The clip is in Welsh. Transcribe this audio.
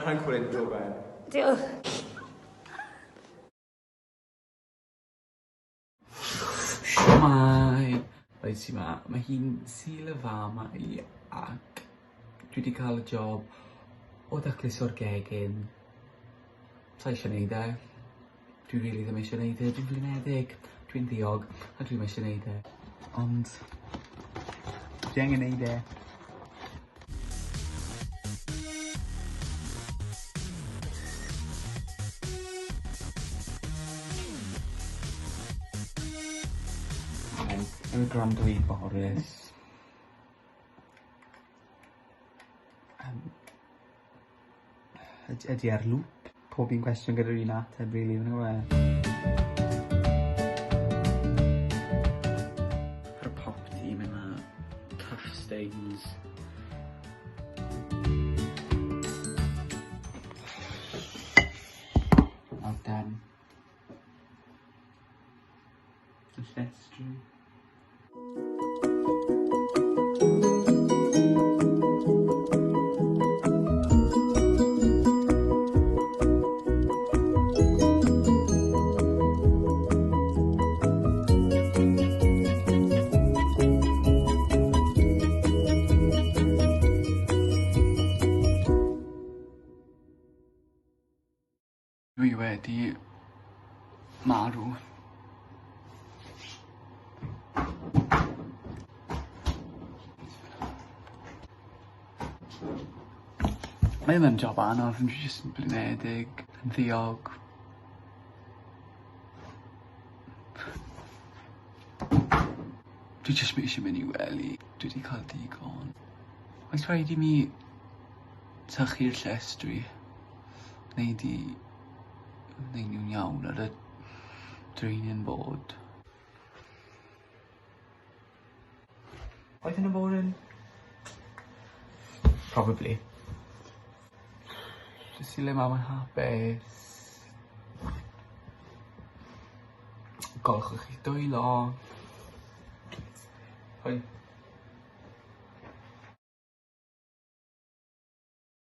Hwnna'n cool intro, Ben. Diolch. Shwmai! Reit ti 'ma. Ma' hi'n Sul y Famau ac dwi 'di ca'l y job o dacluso'r gegin. Sai isie neud e. Dwi rili ddim eisie neud e dwi'n flinedig, dwi'n ddiog, a dwi'm eisie neud e. Ond dwi angen neud e. Reit, yn gwrando i Boris. Yym. Yd- ydi ar lŵp? Pob un cwestiwn gyda'r un ateb rili on'd yw e? Ar y popty ma' 'na tough stains. Well done. Y llestri. Dwi wedi marw. Mae ddim yn job anodd ond dwi jyst yn blinedig, yn ddiog. Dwi jyst eisiau mynd i wely. Dwi 'di ca'l digon. Oes rhaid i mi sychu'r llestri? Nei di neu' nw'n iawn ar y draining board. Oedd hynna'n boring? Probably. Jyst i le ma' ma'n hapus. Golchwch eich dwylo. Pwy?